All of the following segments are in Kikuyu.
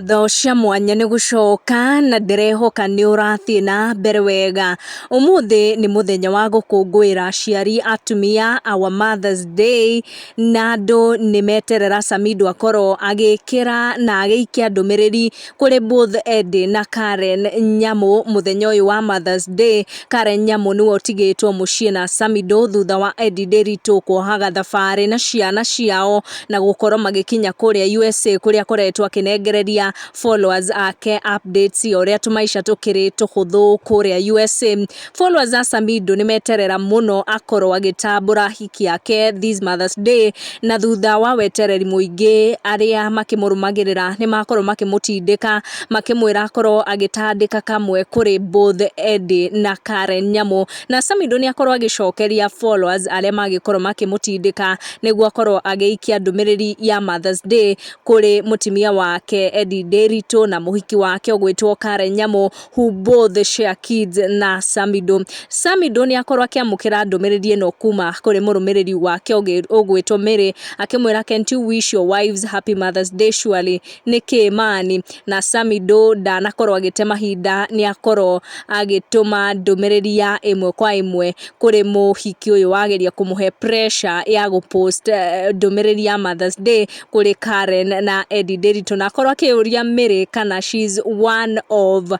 Ngatho cia mwanya nĩ gũcoka na ndĩrehoka nĩ ũrathiĩ na mbere wega. Ũmũthĩ nĩ mũthenya wa gũkũngũĩra aciari atumia, our Mother's Day, na andũ nĩ meterera Samidoh akorwo agĩkĩra na agĩikia ndũmĩrĩri kũrĩ both Eddie na Karen Nyamu mũthenya ũyũ wa Mother's Day. Karen Nyamu nĩwe ũtigĩtwo mũciĩ na Samidoh thutha wa Eddie Nderitu kuohaga thabarĩ na ciana ciao na gũkorwo magĩkinya kũrĩa USA kũrĩa akoretwo akĩnengereria followers ake updates ya ũrĩa tũmaica tũkĩrĩ tũhũthũ kũrĩa USA. Followers a Samidoh nĩ meterera mũno akorwo agĩtambũra hiki yake this Mother's Day, na thutha wa wetereri mũingĩ arĩa makĩmũrũmagĩrĩra nĩ makorwo makĩmũtindĩka makĩmwĩra akorwo agĩtandĩka kamwe kũrĩ both Eddie na Karen Nyamu, na Samidoh nĩ akorwo agĩcokeria followers arĩa magĩkorwo makĩmũtindĩka nĩguo akorwo agĩikia ndũmĩrĩri ya Mother's Day kũrĩ mũtumia wake Eddie Nderitu na mũhiki wake ũgwĩtwo Karen Nyamu, who both share kids na Samidoh. Samidoh nĩ akorwo akĩamũkĩra ndũmĩrĩri ĩno kuma kũrĩ mũrũmĩrĩri wake ũgwĩtwo Mary, akĩmwĩra, "Can't you wish your wives happy Mother's Day surely? Nĩkĩ mani?" Na Samidoh ndanakorwo agĩte mahinda, nĩ akorwo agĩtũma ndũmĩrĩri ya ĩmwe kwa ĩmwe kũrĩ mũhiki ũyũ wageria kũmũhe pressure ya gũpost ndũmĩrĩri ya Mother's Day kũrĩ Karen na Eddie Nderitu, na akorwo akĩũria Mary kana she's one of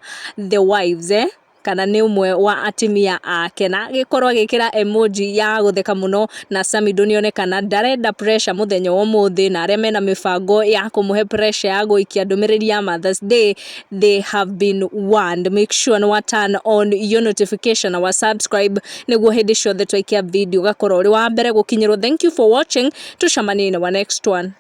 the wives, kana nĩ ũmwe wa atumia ake, na agĩkorwo agĩkĩra emoji ya gũtheka mũno. Na Samidoh nĩonekana ndarenda pressure mũthenya wa ũmũthĩ, na arĩa mena mĩbango ya kũmũhe pressure ya gũikia ndũmĩrĩri ya Mother's Day, they have been warned. Make sure nĩ wa turn on your notification na wa subscribe nĩguo hĩndĩ ciothe twaikia video ũgakorwo ũrĩ wa mbere gũkinyĩrwo. Thank you for watching, tucemanie in our next one.